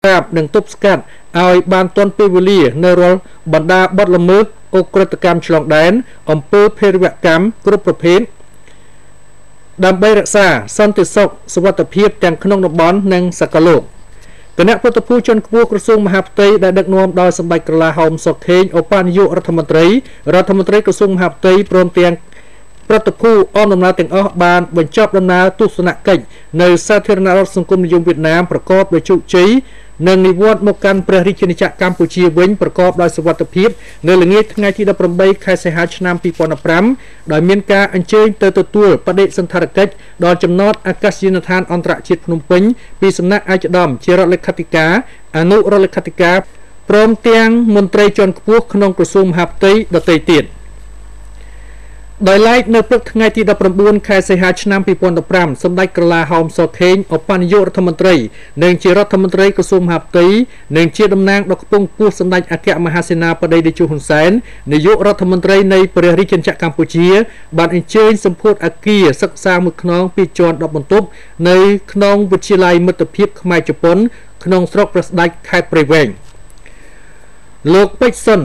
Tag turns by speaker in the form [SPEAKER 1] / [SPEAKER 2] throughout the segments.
[SPEAKER 1] ក្រាប និងទប់ស្កាត់ឲ្យបានទាន់ពេលវេលានៅរាល់បណ្ដាបទល្មើសឧក្រិដ្ឋកម្មឆ្លងដែន អំពើភេរវកម្មគ្រប់ប្រភេទ ដើម្បីរក្សាសន្តិសុខសុវត្ថិភាពទាំងក្នុងតំបន់និងសកលលោក។ គណៈប្រតិភូជាន់ខ្ពស់ក្រសួងមហាផ្ទៃ ដែលដឹកនាំដោយសម្ដេចក្រឡាហោមសុខេង ឧបនាយករដ្ឋមន្ត្រី រដ្ឋមន្ត្រីក្រសួងមហាផ្ទៃ ព្រមទាំងប្រតិភូអមដំណើរទាំងអស់ បានបញ្ចប់ដំណើរទស្សនកិច្ចនៅសាធារណរដ្ឋសង្គមនិយមវៀតណាមប្រកបដោយជោគជ័យ និងនិវត្តន៍មកកាន់ព្រះរាជាណាចក្រកម្ពុជាវិញប្រកបដោយសុវត្ថិភាព នៅល្ងាចថ្ងៃទី18 ខែសីហា ឆ្នាំ2015 ដោយមានការអញ្ជើញទៅទទួលបដិសណ្ឋារកិច្ចដល់ចំណតអាកាសយានដ្ឋានអន្តរជាតិភ្នំពេញ ពីសំណាក់ឯកឧត្តមជារដ្ឋលេខាធិការ អនុរដ្ឋលេខាធិការ ព្រមទាំងមន្ត្រីជាន់ខ្ពស់ក្នុងក្រសួងមហាផ្ទៃដទៃទៀត។ ដោយឡែកនៅព្រឹកថ្ងៃទី19 ខែសីហា ឆ្នាំ2015 សម្ដេចក្រឡាហោមសុខេង ឧបនាយករដ្ឋមន្ត្រី និងជារដ្ឋមន្ត្រីក្រសួងមហាផ្ទៃ និងជាតំណាងដ៏ខ្ពង់ខ្ពស់សម្ដេចអគ្គមហាសេនាបតីតេជោហ៊ុនសែន នាយករដ្ឋមន្ត្រីនៃព្រះរាជាណាចក្រកម្ពុជា បានអញ្ជើញសម្ពោធអគារសិក្សាមួយខ្នងពីរជាន់10បន្ទប់ នៅក្នុងវិទ្យាល័យមិត្តភាពខ្មែរជប៉ុន ក្នុងស្រុកព្រះស្ដេច ខេត្តព្រៃវែង។ លោកពេជ្រសុន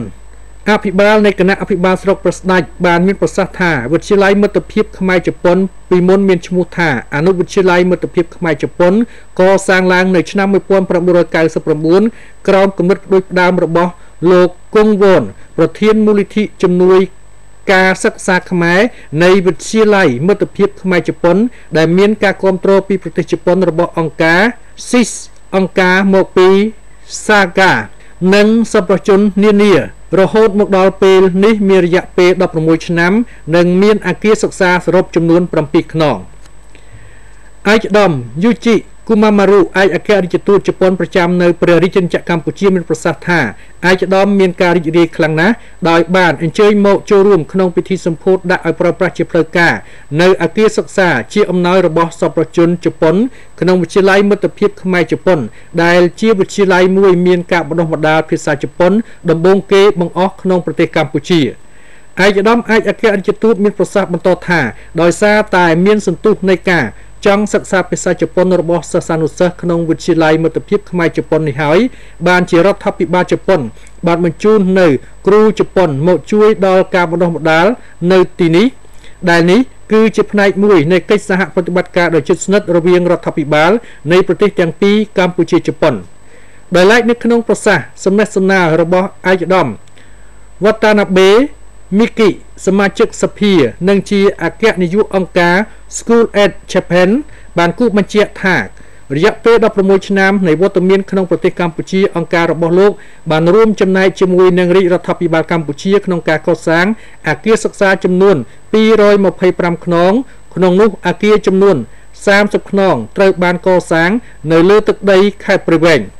[SPEAKER 1] អភិបាលនៃគណៈអភិបាលស្រុកព្រះស្ដេច បានមានប្រសាសន៍ថា វិទ្យាល័យមិត្តភាពខ្មែរជប៉ុន ពីមុនមានឈ្មោះថាអនុវិទ្យាល័យមិត្តភាពខ្មែរជប៉ុន កសាងឡើងនៅឆ្នាំ1999 ក្រោមគំនិតផ្ដួចផ្ដើមរបស់លោកគង់វន ប្រធានមូលនិធិជំនួយការសិក្សាខ្មែរនៃវិទ្យាល័យមិត្តភាពខ្មែរជប៉ុន ដែលមានការគ្រប់គ្រងពីប្រទេសជប៉ុនរបស់អង្គការ SIS អង្គការមកពី Saga និងសប្បុរសជននានា រហូតមកដល់ពេលនេះមានរយៈពេល16ឆ្នាំ និងមានអគារសិក្សាសរុបចំនួន7ខ្នង។ ឯកឧត្តមយូជីគូម៉ាម៉ារុ ឯកអគ្គរដ្ឋទូតជប៉ុនប្រចាំនៅព្រះរាជាណាចក្រកម្ពុជា មានប្រសាសន៍ថា ឯកឧត្តមមានការរីករាយខ្លាំងណាស់ ដោយបានអញ្ជើញមកចូលរួមក្នុងពិធីសម្ពោធដាក់ឲ្យប្រើប្រាស់ជាផ្លូវការនៅអគារសិក្សាជាអំណោយរបស់សប្បុរសជនជប៉ុន ក្នុងវិទ្យាល័យមិត្តភាពខ្មែរជប៉ុន ដែលជាវិទ្យាល័យមួយមានការបណ្ដុះបណ្ដាលភាសាជប៉ុនដំបូងគេបង្អស់ក្នុងប្រទេសកម្ពុជា។ ឯកឧត្តមឯកអគ្គរដ្ឋទូតមានប្រសាសន៍បន្តថា ដោយសារតែមានសន្ទុះនៃការចង់សិក្សាភាសាជប៉ុនរបស់សិស្សានុសិស្សក្នុងវិទ្យាល័យមិត្តភាពខ្មែរជប៉ុននេះហើយ បានជារដ្ឋាភិបាលជប៉ុនបានបញ្ជូននៅគ្រូជប៉ុនមកជួយដល់ការបណ្ដុះបណ្ដាលនៅទីនេះ ដែលនេះគឺជាផ្នែកមួយនៃកិច្ចសហប្រតិបត្តិការដ៏ជិតស្និទ្ធរវាងរដ្ឋាភិបាលនៃប្រទេសទាំងពីរ កម្ពុជាជប៉ុន។ ដោយឡែកនៅក្នុងប្រសាសន៍សំណេះសំណាលរបស់ឯកឧត្តមវតាណាបេមីគី សមាជិកសភា និងជាអគ្គនាយកអង្គការ School at Japan បានគូសបញ្ជាក់ថា រយៈពេល16ឆ្នាំនៃវត្តមានក្នុងប្រទេសកម្ពុជា អង្គការរបស់លោកបានរួមចំណែកជាមួយនឹងរាជរដ្ឋាភិបាលកម្ពុជា ក្នុងការកសាងអគារសិក្សាចំនួន225ខ្នង ក្នុងនោះអគារចំនួន30ខ្នងត្រូវបានកសាងនៅលើទឹកដីខេត្តព្រៃវែង។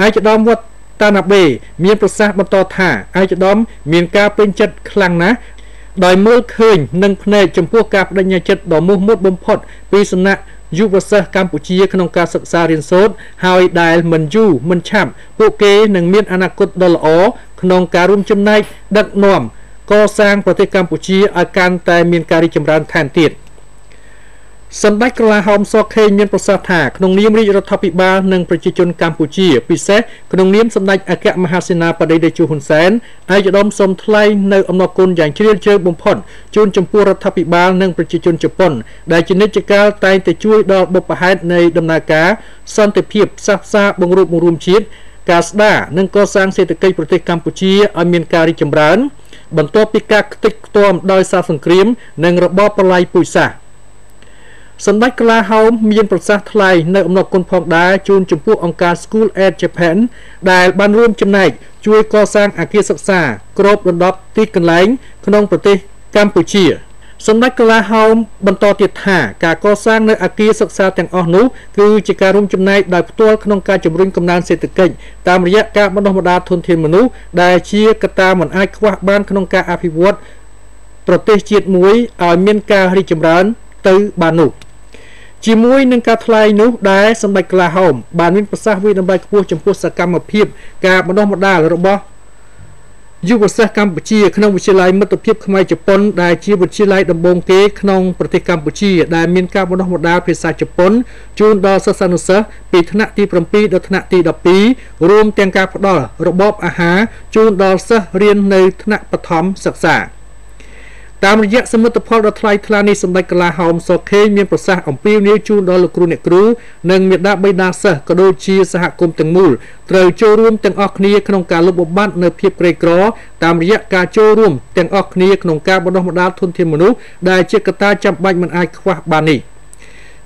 [SPEAKER 1] ឯកឧត្តមវត្តតាណាបេមានប្រសាសន៍បន្តថា ឯកឧត្តមមានការពេញចិត្តខ្លាំងណាស់ ដោយមើលឃើញនឹងភ្នែកចំពោះការបដិញ្ញាចិត្តដ៏មោះមុតបំផុតពីសំណាក់យុវសិស្សកម្ពុជាក្នុងការសិក្សារៀនសូត្រ ហើយដែលមិនយូរមិនឆាប់ពួកគេនឹងមានអនាគតដ៏ល្អក្នុងការរួមចំណែកដឹកនាំកសាងប្រទេសកម្ពុជាឲ្យកាន់តែមានការរីកចម្រើនថែមទៀត។ សម្ដេចក្រឡាហោមសខេងមានប្រសាសន៍ថា ក្នុងនាមរាជរដ្ឋាភិបាលនិងប្រជាជនកម្ពុជា ពិសេសក្នុងនាមសម្ដេចអគ្គមហាសេនាបតីតេជោហ៊ុនសែន ឯកឧត្តមសូមថ្លែងនៅអំណរគុណយ៉ាងជ្រាលជ្រៅបំផុតជូនចំពោះរដ្ឋាភិបាលនិងប្រជាជនជប៉ុន ដែលជានិច្ចកាលតែងតែជួយដល់បុព្វហេតុនៃដំណើរការសន្តិភាព ផ្សះផ្សាបង្រួបបង្រួមជាតិ ការស្ដារនិងកសាងសេដ្ឋកិច្ចប្រទេសកម្ពុជាឲ្យមានការរីកចម្រើន បន្ទាប់ពីការខ្ទេចខ្ទាំដោយសារសង្គ្រាមនិងរបបប្រល័យពូជសាសន៍។ សម្ដេចក្រឡាហោមមានប្រសាសន៍ថ្លែងនៅអំណរគុណផងដែរជូនចំពោះអង្គការ School at Japan ដែលបានរួមចំណែកជួយកសាងអគារសិក្សាគ្របដណ្ដប់ទីកន្លែងក្នុងប្រទេសកម្ពុជា។ សម្ដេចក្រឡាហោមបន្តទៀតថា ការកសាងនៅអគារសិក្សាទាំងអស់នោះ គឺជាការរួមចំណែកដោយផ្ទាល់ក្នុងការជំរុញកំណើនសេដ្ឋកិច្ច តាមរយៈការបណ្ដុះបណ្ដាលធនធានមនុស្ស ដែលជាកត្តាមិនអាចខ្វះបានក្នុងការអភិវឌ្ឍប្រទេសជាតិមួយឲ្យមានការរីកចម្រើនទៅបាននោះ។ ជាមួយនឹងការថ្លែងនោះដែរ សម្ដេចក្រឡាហោមបានមានប្រសាសន៍វិតម្លៃខ្ពស់ចំពោះសកម្មភាពការបណ្ដុះបណ្ដាលរបស់ យុវសិស្សកម្ពុជាក្នុងវិទ្យាល័យមិត្តភាពខ្មែរជប៉ុនដែលជាវិទ្យាល័យដំបូងគេក្នុងប្រទេសកម្ពុជាដែលមានការបណ្ដុះបណ្ដាលភាសាជប៉ុនជូនដល់សិស្សានុសិស្សពីថ្នាក់ទី7ដល់ថ្នាក់ទី12រួមទាំងការផ្ដល់របបអាហារជូនដល់សិស្សរៀននៅថ្នាក់បឋមសិក្សាតាមរយៈសមិទ្ធផលដ៏ថ្លៃថ្លានេះសម្ដេចក្រឡាហោមសខេងមានប្រសាសន៍អំពាវនាវជូនដល់លោកគ្រូអ្នកគ្រូនិងមេដាបិតាសិស្សក៏ដូចជាសហគមន៍ទាំងមូលត្រូវចូលរួមទាំងអស់គ្នាក្នុងការលុបបំបាត់នៅភាពក្រីក្រតាមរយៈការចូលរួមទាំងអស់គ្នាក្នុងការបណ្ដុះបណ្ដាលធនធានមនុស្សដែលជាកត្តាចាំបាច់មិនអាចខ្វះបាននេះ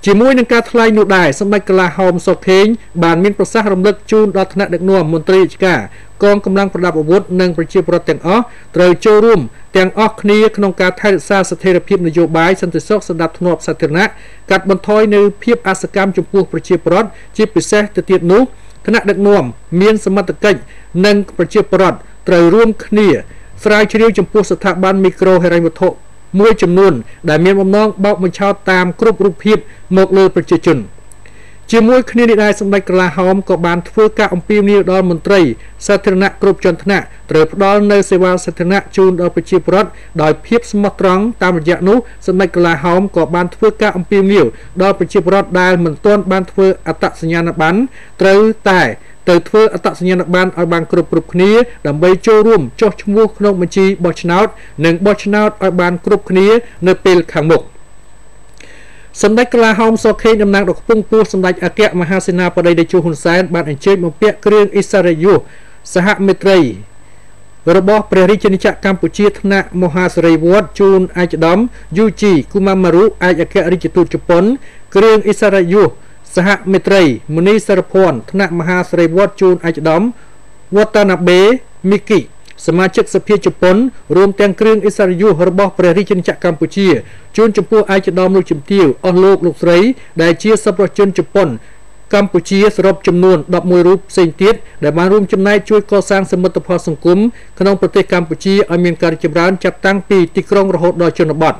[SPEAKER 1] ជាមួយនឹងការថ្លែងនោះដែរសម្ដេចក្រឡាហោមសខេងបានមានប្រសាសន៍រំលឹកជូនដល់ថ្នាក់ដឹកនាំមន្ត្រីរាជការកងកម្លាំងប្រដាប់អាវុធនិងប្រជាពលរដ្ឋទាំងអស់ត្រូវចូលរួមទាំងអស់គ្នាក្នុងការថែរក្សាស្ថិរភាពនយោបាយសន្តិសុខសណ្ដាប់ធ្នាប់សាធារណៈកាត់បន្ថយនៅភាពអសកម្មចំពោះប្រជាពលរដ្ឋជាពិសេសទៅទៀតនោះថ្នាក់ដឹកនាំមានសមត្ថកិច្ចនិងប្រជាពលរដ្ឋត្រូវរួមគ្នាស្រាវជ្រាវចំពោះស្ថាប័នមីក្រូហិរញ្ញវត្ថុមួយចំនួនដែលមានបំណងបោកបញ្ឆោតតាមគ្រប់រូបភាពមកលើប្រជាជនជាមួយគ្នានេះដែរសម្ដេចក្រឡាហោមក៏បានធ្វើការអំពាវនាវដល់មន្ត្រីសាធារណៈគ្រប់ជាន់ថ្នាក់ត្រូវផ្ដល់នូវសេវាសាធារណៈជូនដល់ប្រជាពលរដ្ឋដោយភាពស្មោះត្រង់តាមរយៈនោះសម្ដេចក្រឡាហោមក៏បានធ្វើការអំពាវនាវដល់ប្រជាពលរដ្ឋដែលមិនទាន់បានធ្វើអត្តសញ្ញាណប័ណ្ណត្រូវតែទៅធ្វើអត្តសញ្ញាណប័ណ្ណឲ្យបានគ្រប់គ្នាដើម្បីចូលរួមចុះឈ្មោះក្នុងបញ្ជីបោះឆ្នោតនិងបោះឆ្នោតឲ្យបានគ្រប់គ្នានៅពេលខាងមុខសម្ដេចក្រឡាហោមសខេងតំណាងដ៏ខ្ពង់ខ្ពស់សម្ដេចអគ្គមហាសេនាបតីតេជោហ៊ុនសែនបានអញ្ជើញបំពាក់គ្រឿងឥស្សរិយយសសហមេត្រីរបស់ព្រះរាជាណាចក្រកម្ពុជាថ្នាក់មហាសេរីវត្តជូនឯកឧត្តមយូជីគូម៉ាម៉ារុឯកអគ្គរដ្ឋទូតជប៉ុនគ្រឿងឥស្សរិយយសសហមេត្រីមុនីសារភ័ណ្ឌថ្នាក់មហាសេរីវត្តជូនឯកឧត្តមវតាណាបេមីគីសមាជិកសភាជប៉ុនរួមទាំងគ្រឿងឥស្សរិយយសរបស់ព្រះរាជាណាចក្រកម្ពុជាជូនចំពោះឯកឧត្តមលោកជំទាវអស់លោកលោកស្រីដែលជាសប្បុរសជនជប៉ុនកម្ពុជាសរុបចំនួន11រូបផ្សេងទៀតដែលបានរួមចំណែកជួយកសាងសមិទ្ធផលសង្គមក្នុងប្រទេសកម្ពុជាឲ្យមានការរីកចម្រើនចាប់តាំងពីទីក្រុងរហូតដល់ជនបទ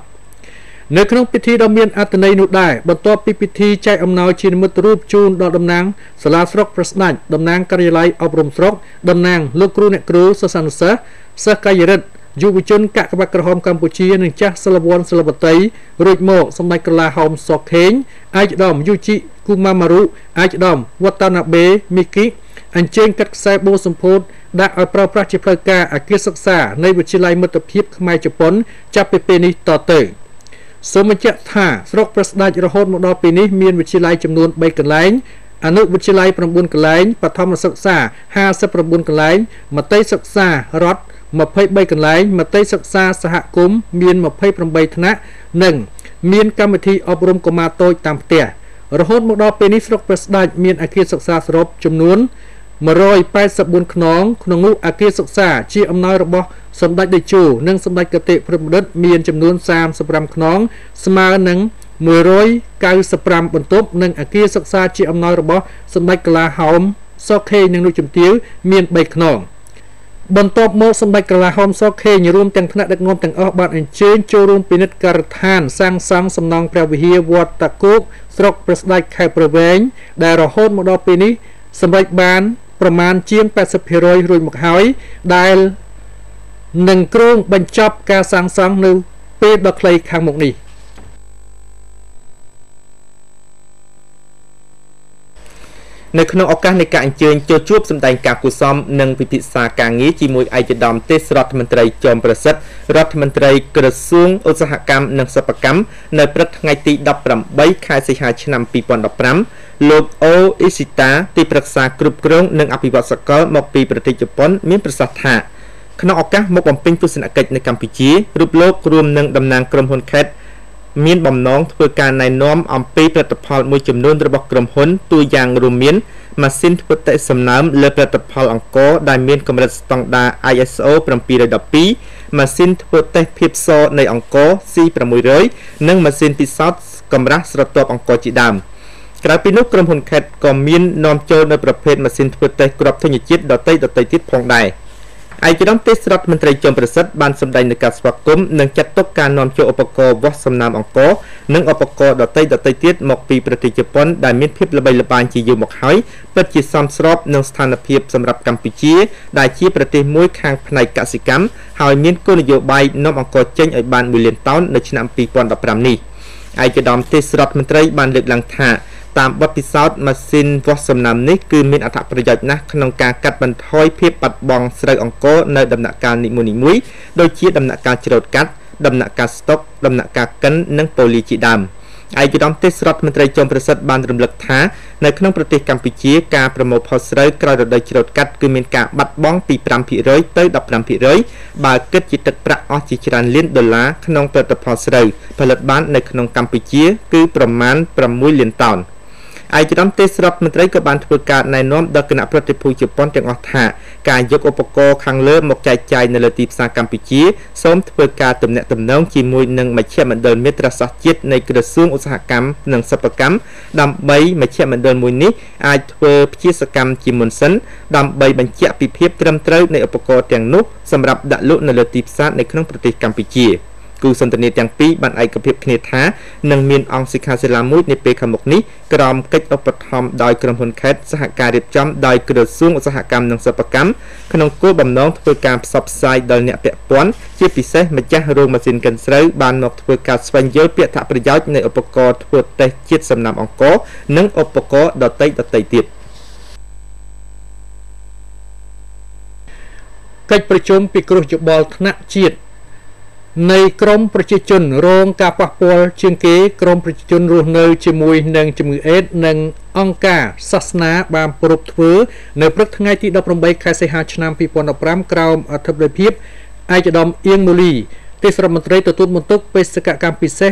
[SPEAKER 1] នៅក្នុងពិធីដ៏មានអត្ថន័យនោះដែរបន្ទាប់ពីពិធីចែកអំណោយជានិមិត្តរូបជូនដល់តំណាងសាលាស្រុកប្រស្ដាច់តំណាងការិយាល័យអប់រំស្រុកតំណាងលោកគ្រូអ្នកគ្រូសិស្សានុសិស្សសិស្សកាយរិទ្ធយុវជនកាកបាទក្រហមកម្ពុជានិងចាស់សិលវ័នសិល្បតីរួចមកសម្ដេចក្រឡាហោមសខេងឯកឧត្តមយូជីគូម៉ាម៉ារុឯកឧត្តមវតាណាបេមីគីអញ្ជើញកាត់ខ្សែបូសម្ពោធដាក់ឲ្យប្រើប្រាស់ជាផ្លូវការអគារសិក្សានៃវិទ្យាល័យមិត្តភាពខ្មែរជប៉ុនចាប់ពីពេលនេះតទៅសូមបញ្ជាក់ថាស្រុកប្រស្ដាច់រហូតមកដល់ពេលនេះមានវិទ្យាល័យចំនួន3កន្លែងអនុវិទ្យាល័យ9កន្លែងបឋមសិក្សា59កន្លែងមត្តេយ្យសិក្សារដ្ឋ23កន្លែងមត្តេយ្យសិក្សាសហគមន៍មាន28ថ្នាក់និងមានកម្មវិធីអប់រំកុមារតូចតាមផ្ទះរហូតមកដល់ពេលនេះស្រុកប្រស្ដាច់មានអគារសិក្សាសរុបចំនួន184ខ្នងក្នុងនោះអគារសិក្សាជាអំណោយរបស់សម្ដេចតេជោនិងសម្ដេចគតិព្រហ្មបណ្ឌិតមានចំនួន35ខ្នងស្មើនឹង195បន្ទប់និងអគារសិក្សាជាអំណោយរបស់សម្ដេចក្រឡាហោមសខេងនិងលោកជំទាវមាន3ខ្នងបន្ទាប់មកសម្ដេចក្រឡាហោមសខេងរួមទាំងថ្នាក់ដឹកនាំទាំងអស់បានអញ្ជើញចូលរួមពិនិត្យការដ្ឋានសាងសង់សំណង់ព្រះវិហារវត្តតាគោកស្រុកប្រស្ដាច់ខេត្តព្រៃវែងដែលរហូតមកដល់ពេលនេះសម្រេចបានប្រមាណជាង 80% រួចមកហើយដែលនឹងគ្រោងបញ្ចប់ការសាងសង់នៅពេលដ៏ខ្លីខាងមុខនេះ
[SPEAKER 2] នៅក្នុងឱកាសនៃការអញ្ជើញចូលជួបសម្ដែងការគួសមនិងពិភាក្សាការងារជាមួយឯកឧត្តមទេសរដ្ឋមន្ត្រីចមប្រសិទ្ធរដ្ឋមន្ត្រីក្រសួងឧស្សាហកម្មនិងសិប្បកម្មនៅព្រឹកថ្ងៃទី18ខែសីហាឆ្នាំ2015លោកអូអ៊ីស៊ីតាទីប្រឹក្សាគ្រប់គ្រងនិងអភិវឌ្ឍសកលមកពីប្រទេសជប៉ុនមានប្រសាសន៍ថាក្នុងឱកាសមកបំពេញទស្សនកិច្ចនៅកម្ពុជារូបលោករួមនឹងតំណាងក្រុមហ៊ុនខេតមានបំណងធ្វើការណែនាំអំពីផលិតផលមួយចំនួនរបស់ក្រុមហ៊ុនតួយ៉ាងរួមមានម៉ាស៊ីនធ្វើតេស្តសំណើមលើផលិតផលអង្ករដែលមានកម្រិតស្តង់ដារ ISO 712ម៉ាស៊ីនធ្វើតេស្តភាពសនៃអង្ករ C600 និងម៉ាស៊ីនពិសោធន៍កម្រាស់ស្រទាប់អង្ករជាដើមក្រៅពីនោះក្រុមហ៊ុនខេតក៏មាននាំចូលនៅប្រភេទម៉ាស៊ីនធ្វើតេស្តគ្រាប់ធញ្ញជាតិដទៃទៀតផងដែរ ឯកឧត្តមទេសរដ្ឋមន្ត្រីជុំប្រសិទ្ធបានសម្ដែងនូវការស្វាគមន៍និងចាត់ទុកការនាំចូលឧបករណ៍វាស់សំណើមអង្ករនិងឧបករណ៍ដទៃទៀតមកពីប្រទេសជប៉ុនដែលមានភាពល្បីល្បាញជាយូរមកហើយពិតជាសមស្របនឹងស្ថានភាពសម្រាប់កម្ពុជាដែលជាប្រទេសមួយខាងផ្នែកកសិកម្មហើយមានគោលនយោបាយនាំអង្ករចេញឲ្យបាន1លានតោននៅឆ្នាំ2015នេះឯកឧត្តមទេសរដ្ឋមន្ត្រីបានលើកឡើងថាតាមបទពិសោធន៍ម៉ាស៊ីនវាស់សំណើមនេះគឺមានអត្ថប្រយោជន៍ណាស់ក្នុងការកាត់បន្ថយភាពបាត់បង់ស្រូវអង្ករនៅដំណាក់កាលនីមួយៗដូចជាដំណាក់កាលច្រូតកាត់ដំណាក់កាលស្តុកដំណាក់កាលកិននិងប៉ូលីជាដើមឯកឧត្តមទេសរដ្ឋមន្ត្រីជុំប្រសិទ្ធបានរំលឹកថានៅក្នុងប្រទេសកម្ពុជាការប្រមូលផលស្រូវក្រោយរដូវច្រូតកាត់គឺមានការបាត់បង់ពី 5% ទៅ 15% បើគិតជាទឹកប្រាក់អស់ជាច្រើនលានដុល្លារក្នុងផលិតផលស្រូវផលិតបាននៅក្នុងកម្ពុជាគឺប្រមាណ6លានតោនឯកឧត្តមទេសរដ្ឋមន្ត្រីក៏បានធ្វើការណែនាំដល់គណៈប្រតិភូជប៉ុនទាំងអស់ថាការយកឧបករណ៍ខាងលើមកចែកចាយនៅលើទីផ្សារកម្ពុជាសូមធ្វើការទំនាក់ទំនងជាមួយនឹងមជ្ឈមណ្ឌលមាត្រាសាស្ត្រជាតិនៃក្រសួងឧស្សាហកម្មនិងសិប្បកម្មដើម្បីមជ្ឈមណ្ឌលមួយនេះអាចធ្វើព្យាសកម្មជាមុនសិនដើម្បីបញ្ជាក់ពីភាពត្រឹមត្រូវនៃឧបករណ៍ទាំងនោះសម្រាប់ដាក់លក់នៅលើទីផ្សារនៅក្នុងប្រទេសកម្ពុជាគូសន្ទនាទាំងពីរបានឯកភាពគ្នាថានឹងមានអង្គសិក្ខាសាលាមួយនាពេលខាងមុខនេះក្រោមកិច្ចឧបត្ថម្ភដោយក្រុមហ៊ុនខេត្តសហការរៀបចំដោយក្រសួងឧស្សាហកម្មនិងសិប្បកម្មក្នុងគោលបំណងធ្វើការផ្សព្វផ្សាយដល់អ្នកពាក់ព័ន្ធជាពិសេសម្ចាស់រោងម៉ាស៊ីនកិនស្រូវបានមកធ្វើការស្វែងយល់ពីអត្ថប្រយោជន៍នៃឧបករណ៍ធ្វើតេស្តជាតិសំណើមអង្ករនិងឧបករណ៍ដទៃទៀត
[SPEAKER 1] កិច្ចប្រជុំពិគ្រោះយោបល់ថ្នាក់ជាតិនៃក្រមប្រជាជនរងការប៉ះពាល់ជាងគេក្រមប្រជាជនរស់នៅជាមួយនឹងជំងឺអេដស៍និងអង្គការសាសនាបានប្រារព្ធធ្វើនៅព្រឹកថ្ងៃទី18ខែសីហាឆ្នាំ2015ក្រោមអធិបតីភាពឯកឧត្តមអៀងមូលីទេសរដ្ឋមន្ត្រីទទួលបន្ទុកបេសកកម្មពិសេស